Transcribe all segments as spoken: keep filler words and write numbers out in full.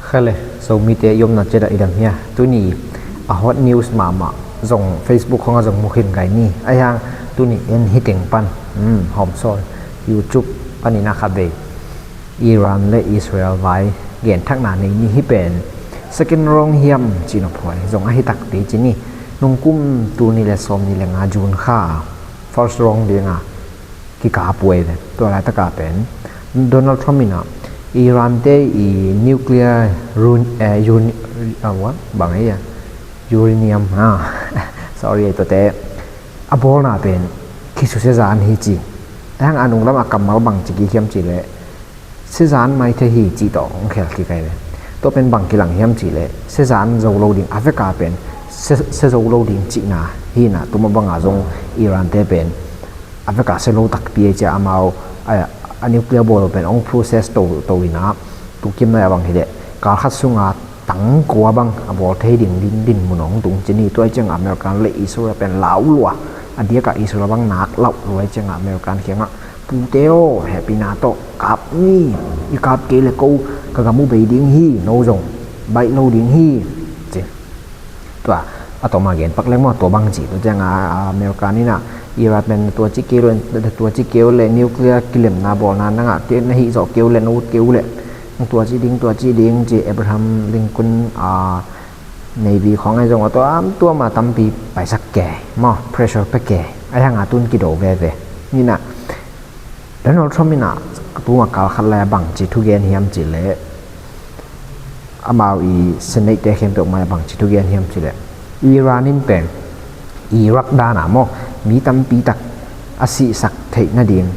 Khale, Zomite i omna ciat ah i dam hia? Tuni a hot news mahmah zong Facebook khong ah zong mu khin gai ni. Ahi hang tuni en hi teng pan, um, hawm sawn, YouTube panin a kha vei Iran le Israel vai genthakna nei ni. Hih pen second round hiam cih nop huai zong ahi takpi ci ni. Nungkum tul nih le sawmnih le nga June kha first round ding a kikap uh ei ve. Tua laitak ah pen Donald Trump in ah Iran te i nuclear run, eh, uni-, ah, what? Bang ei a uranium, ha. Sorry, tuate a bawlna pen kisusia zan hi ci. Ahi hang a nunglam a kammal bangci kik hiam cih leh sia zan mai thei hi cih tawh hong khel kik ei ve. Tua pen bang kilang hiam cih leh sia zan zo lo ding, a vek a pen sia, sia zo lo ding cihna hi in ah, tu mah bang a zong Iran te pen a vek a sia lo takpi ei ci a, amau a, a nuclear bawl pen hong process to, to in ah, tu kim nai a bang hi leh kal khat sung a tang kua bang a bawl thei ding din, dinmun hong tung ci ni. Tua ahih ciang a American le Israel pen lau lua, a diak a Israel bang nak lau lua ahih ciang a American kiang ah, pute aw, hehpihna tawh kap ni. I kap kei leh ko ka gam uh bei ding hi, no zong baih lo ding hi, ci. Tua a tawm a gen pak leng maw, tua bang ci. Tua ciang a, a American in ah Iran pen na tua ci kei uh leh, na tua ci kei uh leh nuclear kilemna bawlna nang ah kei na hih zawh kei uh leh, na ut kei uh leh, na tua ci ding, tua ci ding, ci. Abraham Lincoln, a, Navy khong ahi zong a tua, am, tua mah tampi paisak kei maw, pressure pia kei. Ahi hang a tun kido veve. Ni in ah Donald Trump in ah tu mah kal khat lai a bangci thugen hiam cih leh, amau i Senate te khempeuh mai a bangci thugen hiam cih leh, Iran in pen Iraq dan a maw, mi tampi tak a sihsak theih nading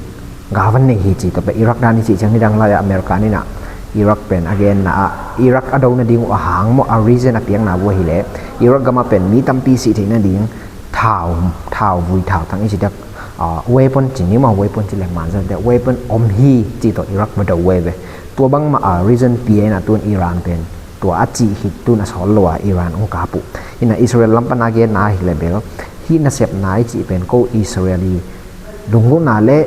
gal van nei hi ci. Tua pen Iraq dan i cih ciang nidang lai a American in ah Iraq pen a genna ah, Iraq a do nading uh a hang maw, a reason a piakna uh ahi leh Iraq gam ah pen mi tampi sih theih nading thau, thau vui, thau tang i ci diak, ah, weapon ci ni maw, weapon ci leh man zan diak, weapon om hi ci tawh Iraq va do uh ei ve. Tua bang mah a reason pia in ah tun Iran pen tua a cih khit tun a sawl lo a Iran hong kap uh. In ah Israel lam pan a genna hi leh bel, hih nasepna i cih pen ko Israel i lunggulhna le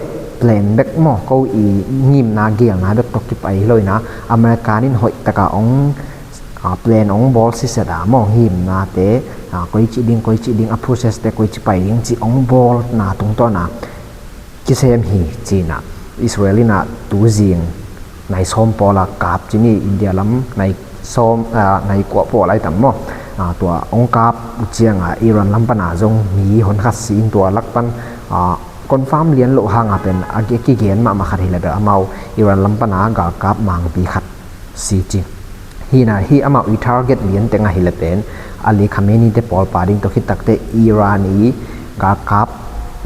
plan bek maw, ko i ngimna gelna bek tawh kipai hi lo in ah, American in hoih tak a hong, a, plan hong bawl siset a maw, ngimnate, a, koi ci ding, koi ci ding, a process te koi ci pai ding cih hong bawlna tungtawn a kisem hi ci in ah, Israel in ah tu zing nai sawm pawl a kap ci ni, India lam nai sawm, a, nai kua pawl ai tam maw. A, tua hong kap uh ciang a Iran lam pan a zong mi hon khat si in, tua lak pan, a, confirm lian loh hang a pen a ki-, kigen mahmah khat hi leh bel amau Iran lam pan a galkap mangpi khat si ci. Hi in ah, hih amau i target lian teng ahi leh pen Ali Khamenei te pawl pah ding, tua khit tak teh Iran i galkap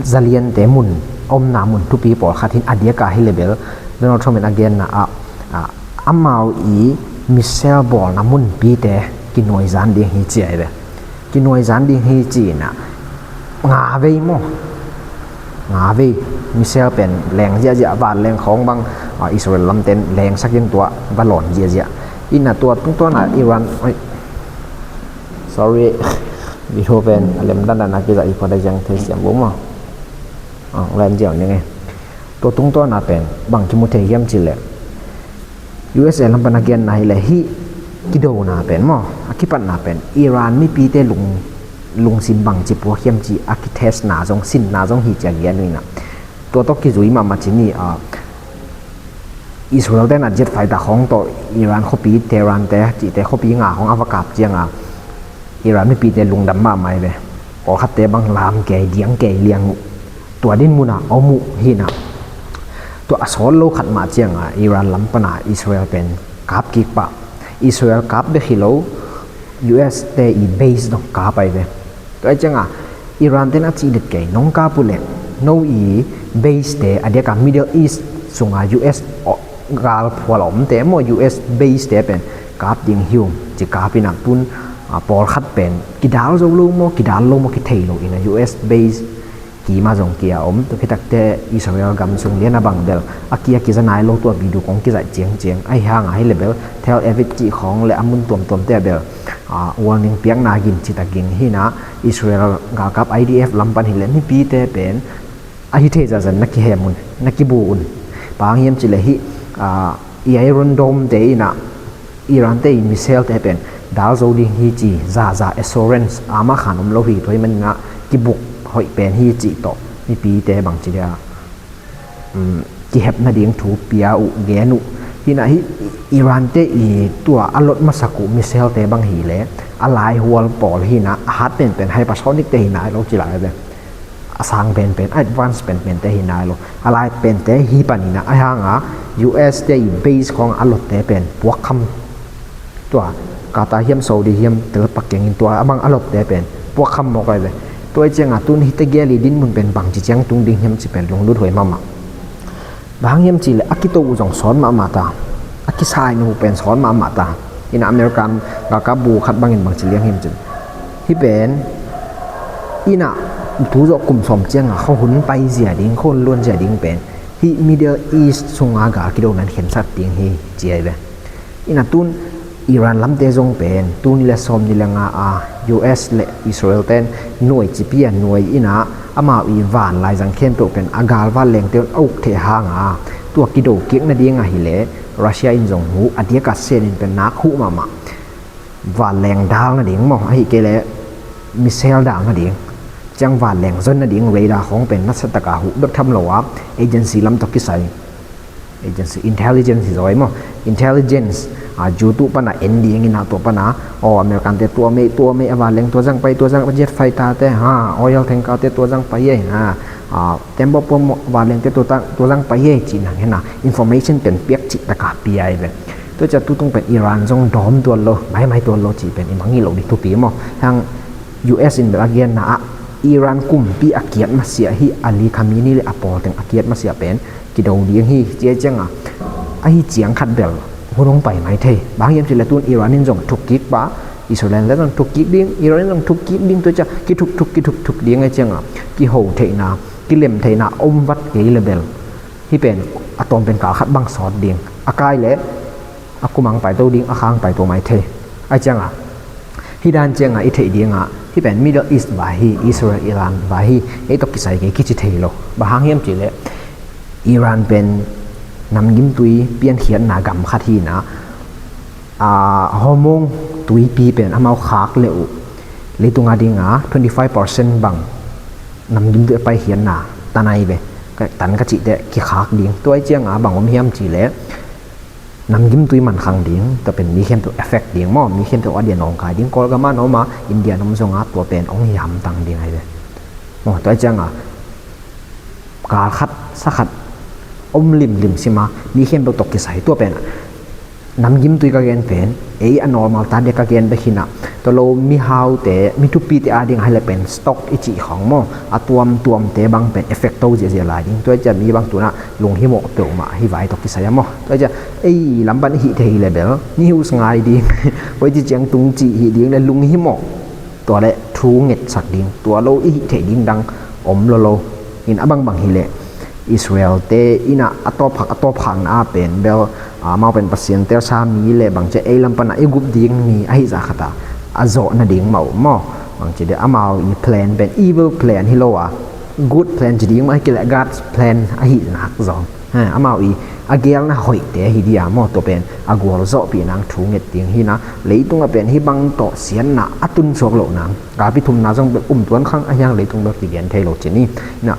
zalian te mun, omna mun thupi pawl khat hi in, a diak a hi leh bel Donald Trump in a genna ah, ah, amau i missile bawlna munpi te kinuai zan ding hi ci ei ve. Kinuai zan ding hi ci in ah, nga vei maw, nga vei missile pen leng ziahziah, van leng khawng bang, ah, Israel lam ten lengsak in tua va lawn ziahziah. In ah tua tungtawn a Iran, oi, sorry, video pen a lem dandan a kizah i phot a ziang thei siam bo maw. Ah, len ziau ning e. Tua tungtawn a pen bang kimu thei hiam cih leh, U S A lam pan a genna hi leh hih kidona pen maw, a kipatna pen Iran mipite lung, lungsim bangci puak hiam ci a kitestna zong, sinna zong hi ci a gen uh in ah, tua tawh kizui mahmah ci ni. A, Israel ten a jet fighter khawng tawh Iran khuapi, Tehran te cihte khuapi nga khawng a va kap ciang a Iran mipite lungdam mahmah ei ve. Pawlkhatte bang lam kei, diang kei liang uh, tua dinmun ah om uh hi in ah, tua a sawl lo khat mah ciang a Iran lam pan a Israel pen kap kik pah. Israel kap bek hi lo, U S te i base dong kap ei ve. Tua ahih ciang a Iran ten a cih det kei, nong kap uh leh no i base te, a diak a Middle East sung a U S galphual a omte maw, U S base te pen kap ding hi ung ci. Kap in ah tun, a, pawlkhat pen kidal zo lo maw, kidal lo maw kithei lo in ah U S base kim a zong kia om. Tua khit tak teh Israel gam sung lian a bang bel a ki, a kiza nai lo, tua video kong kizaih ciangciang. Ahi hang a hi leh bel Tel Aviv cih khawng le a mun tuamtuam te a bel, a, warning piakna gin ci tak ging hi in ah, Israel galkap I D F lam pan hi leh mipite pen a hi thei zahzah na kihem un, na kibu un. Bang hang hiam cih leh hih, a, i Iron Dome te in ah Iran te i missile te pen dal zo ding hi ci zaza assurance ama khan om lo hi. Tua hi maninah kibuk hoih pen hi cih tawh mipite bangci dia um, kihepna ding thu pia uh gen uh. Hinah hi Iran te i tua a lot masak uh missile te bang hi le a laihual pawl hinah a hat penpen hypersonic te hinah lo ci lai ve. A sang penpen, a advance penpen te hinah lo a lai pente hi paninah a hanga U S te i base khong a lot te pen puakkham tua Qatar hiam Saudi hiam tel pak kengin tua a bang a lot te pen puakkham mawk ai ve. Tua i cianga tun hite gel i dinmun pen bangci ciang tung ding hiam ci pen lunglut huai mahmah. Bang hiam ci le a kito uh zong sawn mahmah ta, a kisai nu pen sawn mahmah ta. Ina American gaka bu khat bangin bangci liang hiam cin hi pen ina tu zawh kum sawm cianga kho hun pai zia ding, kho hun luan zia ding pen hi Middle East sunga gal kido nan khensat ding hi ci ai ve. Ina tun Iran lamte zong pen tuni le sawm ni le nga a U S le Israel ten nuai cipi a nuai ina amau i van laizang khempeuh pen a gal van lengte un a uk theh hanga tua kido kik nading ahile Russia in zong hu a diaka senin pen nak huh mahmah. Van leng dal nading maw ahi kei le missile dal nading ciang van leng zon nading radar khong pen nasataka huh bek tham lo a agency lam tawh kisai agency intelligence hi zawi maw intelligence a ju tu pana en ding ina tua pana aw American te tua mei tua mei a van leng tua zang pai tua zang jet fighter te ha oil tanker te tua zang pai e ha tembaw pom van leng te tua zang pai e ci nang hena information pen piak cih taka piai ve. Tua cia tutung pen Iran zong dawm tuan lo maimai tuan lo cih pen i mangi lo di thupi maw hang U S in bel a genna ah Iran kumpi a kiat masiah hi Ali Khamenei le a pawlteng a kiat masiah pen kido ding hi cia cianga ahi ciang khat bel hun hong pai mai thei. Bang hiam cile tun Iran in zong thukkik pa Israel le zong thukkik ding Iran in zong thukkik ding tua cia kithuk thuk kithuk thuk ding ai cianga kiho theihna kilem theihna om vat kei le bel hi pen a tawm pen kal khat bang sawt ding a kai le a kumang paito ding a khang paito mai thei. Ai cianga hi dan cianga i theih dinga hi pen Middle East vai hi Israel Iran vai hi ei tawh kisai kei kici thei lo. Bang hang hiam cile Iran pen namgimtui piankhiatna gam khat hina a Hormuz tuipi pen amau khak le uh leitunga dinga twenty five percent bang namgimtui a paikhiatna tanai ve tan ka cihte kikhak ding tuai cianga bang om hiam cile namgimtui mankhang ding tua pen mi khempeuh effect ding maw mi khempeuh a dia nawngkai ding Kawlgama nawma India nom zonga tua pen ong hiamtang ding ai ve. Maw tuai cianga kal khat sa khat om limlim sima mi khempeuh tawh kisai tua pen namgimtui ka gen pen ei a normal ta dia ka gen bek hina tolo mihaute mi thupite a ding ahile pen stock i cih khawng maw a tuamtuamte bang pen effect to ziahziah lai ding tuai cia mi bang tuna lunghimawh peuhmah hi vai tawh kisai a maw tuai cia ei lampan i hih thei hi le bel news ngai ding hoiti ciang tung cih hih ding le lunghimawh tua le thu ngetsak ding tua lo i hih theih ding dang om lo lo in a bangbang hileh Israel te ina a tawpkhak a tawpkhakna a pen bel amau pen Pasian telsa mi le bangcia ei lam pana i gup ding mi ahi zah khata a zawh nading mah uh maw bangci de amau i plan pen evil plan hi lo a good plan ci ding mah hi kileh God's plan ahi nak zong amau i a gelna hoihte hi dia maw tua pen a gualzawhpih nang thu nget ding hina leitungah pen hi bang tawh siatna a tunsuak loh nang galpi thumna zong bek um tuan khang a hiang leitung bek kigen thei lo cini na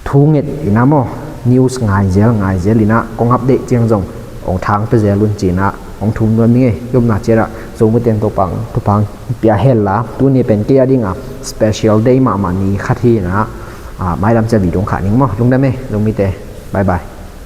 thu nget ina maw news ngaizel ngaizel ina kong update ciang zong ong thang pe zel un cina ong thum nuam ning e yomna ciara zomuten topang topang pia hel la tuni pen kei a dinga special day mahmah ni khat hi na mailam cia video khah ning maw lungdam e zomite bye bye.